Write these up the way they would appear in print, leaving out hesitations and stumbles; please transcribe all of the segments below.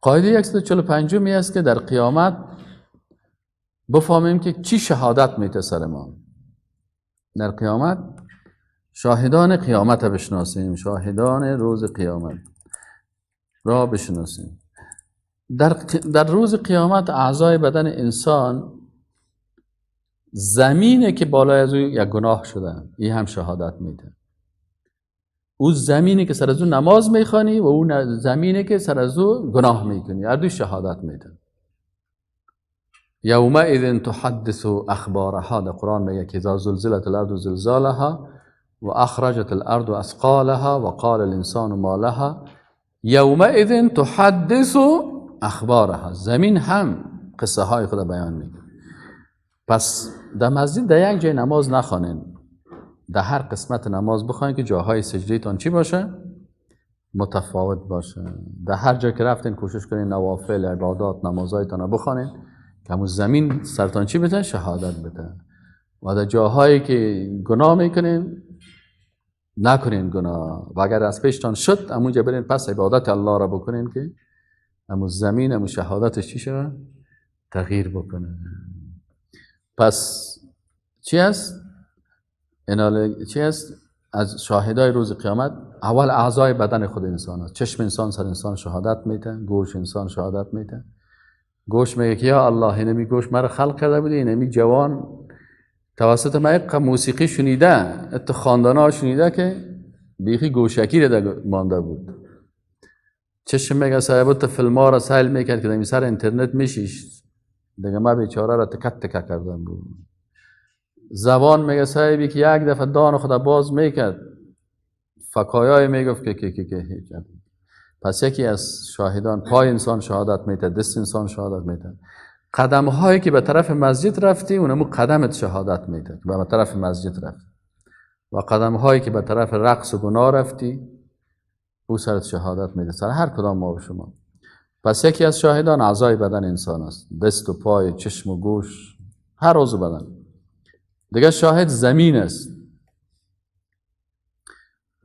قاعده 145 می است که در قیامت بفهمیم که چی شهادت میته سر ما. در قیامت شاهدان قیامت بشناسیم، شاهدان روز قیامت را بشناسیم. در روز قیامت اعضای بدن انسان، زمینه که بالای از او یک گناه شده، این هم شهادت میده. او زمینه که سر از او نماز میخوانی و او زمینه که سر از او گناه میکنی، هر دو شهادت میده. یومئذ تحدث اخبارها، در قرآن میگه که اذا زلزلت الارض زلزالها و اخرجت الارض اثقالها و قال الانسان ما لها یومئذ تحدث اخبارها. زمین هم قصه های خود بیان میکنه. پس در مسجد در یک جای نماز نخوانین، در هر قسمت نماز بخوانین که جاهای سجده تان چی باشه؟ متفاوت باشه. در هر جا که رفتین کوشش کنین نوافل، عبادات، نمازهایتان رو بخوانین که همون زمین سرتان چی بده؟ شهادت بده. و در جاهایی که گناه میکنین نکنین گناه، و اگر از پیشتان شد همونجا برین پس عبادت الله را بکنین که همون زمین همون شهادتش چی شود؟ تغییر بکنه. پس چی است؟ چی است؟ از شاهدای روز قیامت اول اعضای بدن خود انسان است. چشم انسان سر انسان شهادت میده، گوش انسان شهادت میده. گوش میگه که یا الله، اینمی گوش مرا خلق کرده بودی، اینمی جوان توسط ما یک موسیقی شنیده، ات خاندان‌ها شنیده که بیخی گوشکی را مانده بود. چشم میگه صاحب فیلم‌ها را سیل میکرد که در سر اینترنت میشیش دیگه، ما بیچاره را تکت تکه کردم بود. زبان میگه صاحبی که یک دفعه دان خدا باز میکرد فکایای میگفت که که که که هیچ. پس یکی از شاهدان، پای انسان شهادت میده، دست انسان شهادت میده، قدم هایی که به طرف مسجد رفتی اونمو قدمت شهادت میده که به طرف مسجد رفت، و قدم هایی که به طرف رقص و گناه رفتی او سرت شهادت میده، سر هر کدام ما و شما. پس یکی از شاهدان اعضای بدن انسان است، دست و پای، چشم و گوش، هر عضو بدن. دیگه شاهد زمین است.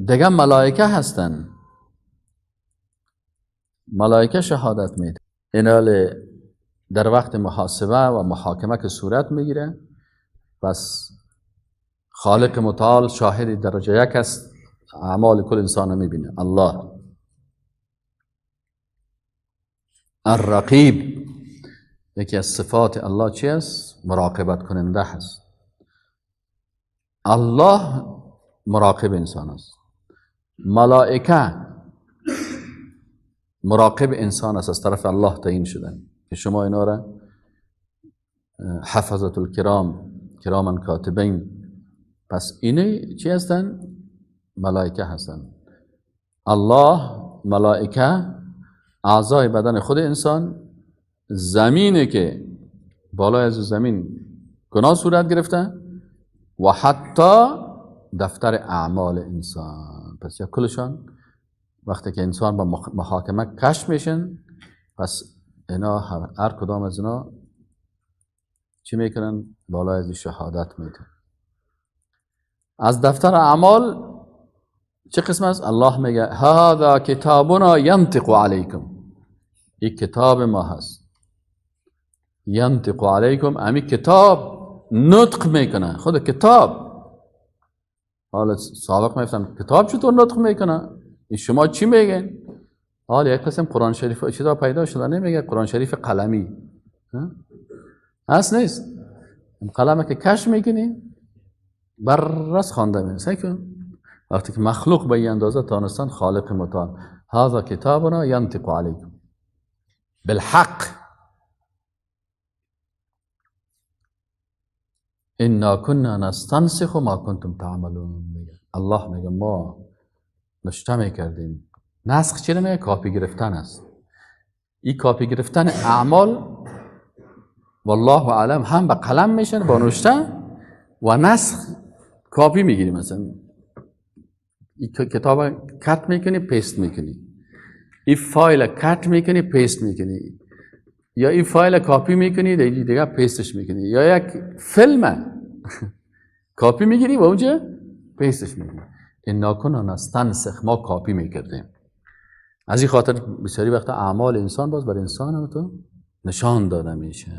دیگه ملائکه هستند، ملائکه شهادت میده. اینال در وقت محاسبه و محاکمه که صورت میگیره، پس خالق متعال شاهد درجه یک است، اعمال کل انسان میبینه. الله الرقیب، یکی از صفات الله چی است؟ مراقبت کننده هست. الله مراقب انسان است. ملائکه مراقب انسان است، از طرف الله تعیین شدن که شما اینا را حفظت الکرام، کراما کاتبین. پس اینه چی هستن؟ ملائکه هستن. الله، ملائکه، اعضای بدن خود انسان، زمینه که بالای از زمین گناه صورت گرفته، و حتی دفتر اعمال انسان. پس یا کلشان وقتی که انسان با محاکمه کش میشن، پس اینا هر کدام از اینا چی میکنن؟ بالای از شهادت میدن. از دفتر اعمال چه قسم است؟ الله میگه هذا کتابنا ینطق علیکم، این کتاب ما هست. ینطق علیکم، امی کتاب نطق میکنه، خود کتاب. حالا سابق میفتن کتاب چطور نطق میکنه؟ این شما چی میگن؟ حالا یک قسم قرآن شریف چیزا پیدا شده، نمیگه قرآن شریف قلمی هست نیست؟ قلمه که کش میکنی بررس خوانده میشه. کن وقتی که مخلوق به این اندازه تانستان، خالق متعال هذا کتابنا ینطق علیکم بالحق انا كنا نستنسخ ما کنتم تعملون. میگه الله میگه ما نشته میکردیم. نسخ چی میگه؟ کاپی گرفتن است. این کاپی گرفتن اعمال والله اعلم هم به قلم میشن با نوشته، و نسخ کاپی میگیری. مثلا این کتاب cut میکنی paste میکنی، این فایل cut میکنی paste میکنی، یا این فایل کاپی میکنی دیگه paste ش میکنی، یا یک فیلم کاپی میگیری و اونجا paste ش میکنی. انا کنا نستنسخ، ما کاپی میکردیم. از این خاطر بسیاری وقتا اعمال انسان باز بر انسان هم تو نشان داده میشه.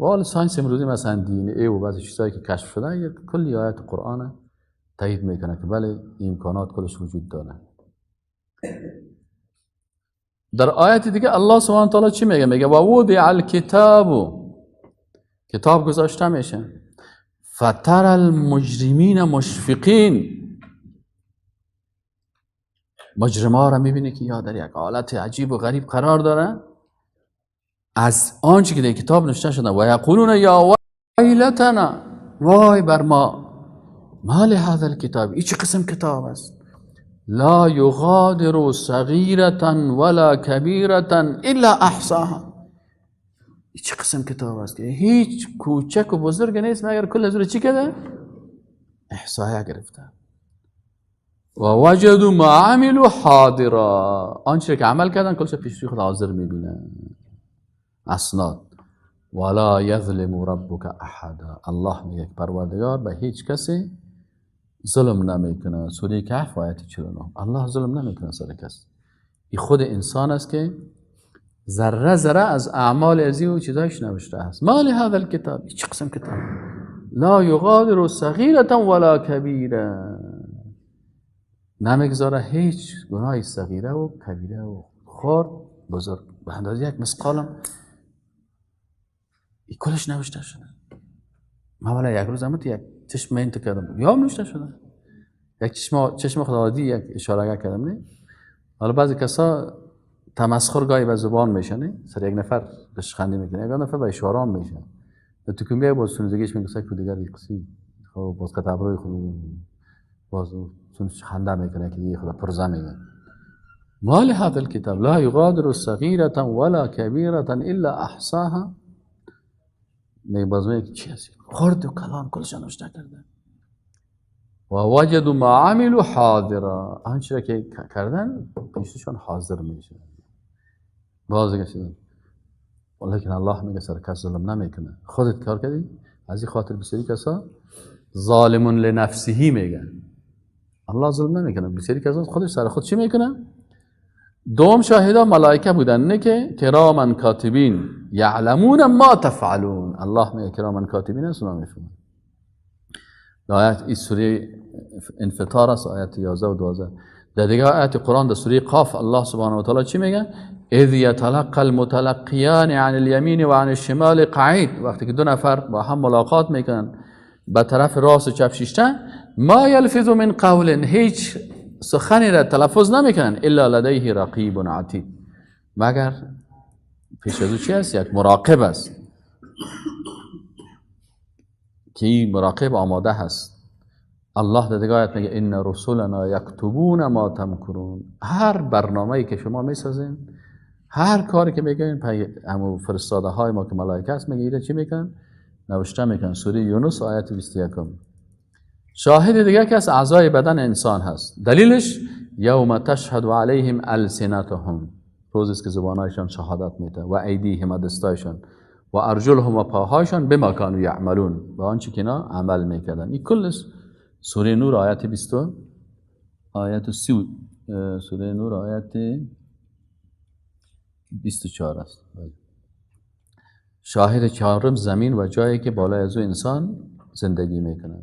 و حال science امروزی مثلا DNA و بعضی چیزایی که کشف شده یک کلی آیات قرآن تایید میکنه که بله امکانات کلش وجود داره. در آیت دیگه الله سبحانه و تعالی چی میگه؟ میگه و وضع الکتاب، کتاب گذاشته میشه، فتر المجرمین مشفقین، مجرما را میبینه که یا در یک حالت عجیب و غریب قرار داره از آنچه که در کتاب نوشته شده، و یقولون یا ویلتنا، وای بر ما، ما لهذا الکتاب، این چه قسم کتاب است، لا یغادر صغیرة ولا کبیرة الا احصاها، این چه قسم کتاب است که هیچ کوچک و بزرگ نیست مگر کل از او چی کرده؟ احصایه گرفته. و وجدوا ما عملوا حاضرا، آنچه که عمل کردن کلش پیش روی خود حاضر میبینن، اسناد. ولا یظلم ربک احدا، الله میگه پروردگار به هیچ کسی ظلم نمیکنه. سوره کهف آیت 49. الله ظلم نمیکنه سر کس. این خود انسان است که ذره ذره از اعمال ازی و چیزایش نوشته است. ما لهذا الکتاب، چه قسم کتاب، لا یغادر صغیرة ولا کبیره، نمیگذاره هیچ گناه صغیره و کبیره و خرد بزرگ به اندازه یک مثقالم، این کلش نوشته شده. من والا یک روز هم یک چشم این تو کردم یا نوشته شده، یک چشم خود عادی یک اشاره کردم نه. حالا بعضی کسا تمسخر گاهی به زبان میشن، نه سر یک نفر رشخندی میکنه، یک نفر به اشاره هم میشن، تو کم بیای باز سنزگیش میگه سگ دیگر قصی، خب باز قطع خود باز خنده میکنه که دیگه خدا پرزه میگه. ما لهذا الكتاب لا يغادر صغيرة ولا كبيرة الا احصاها. میگه باز میگه چی هستی؟ خرد و کلان کلش نوشته کرده. و وجدوا ما عملوا حاضرا، آنچه که کردن پیششون حاضر میشه. باز دیگه شدن. ولیکن الله میگه سر کس ظلم نمیکنه. خودت کار کردی، از این خاطر بسیاری کسا ظالم لنفسه میگن. الله ظلم نمیکنه. بسیاری کسا خودش سر خود چی میکنه؟ دوم شاهدا ملائکه بودن، نه که کرامن کاتبین یعلمون ما تفعلون. الله میگه کرامن کاتبین است، اونا میفهمن. آیت این سوره انفطار است، آیت 11 و 12. در دیگه آیت قرآن در سوره قاف الله سبحانه و تعالی چی میگه؟ اذ یتلقى المتلقیان عن الیمین و عن الشمال قعید. وقتی که دو نفر با هم ملاقات میکنن به طرف راست و چپ شیشته، ما یلفظ من قول، هیچ سخنی را تلفظ نمیکنن، الا لدیه رقیب عتید، مگر پیش از او چی است؟ یک مراقب است که این مراقب آماده هست. الله در دیگه آیت میگه ان رسولنا یکتبون ما تمکرون. هر برنامه‌ای که شما میسازین، هر کاری که میگین، همون فرستاده های ما که ملائکه است، میگه اینا چی میکنن؟ نوشته میکنن. سوره یونس آیت 21. شاهد دیگه که از اعضای بدن انسان هست، دلیلش یوم تشهد علیهم السنتهم، روزی است که زبانهایشان شهادت میده، و ایدیهم، دستایشان، و ارجلهم، و پاهایشان، بما کانوا یعملون، و آنچه که اینا عمل میکردن. این کلش سوره نور آیت 20، آیت 30، سوره نور آیت 24 است. شاهد چهارم زمین و جایی که بالای از او انسان زندگی میکنه.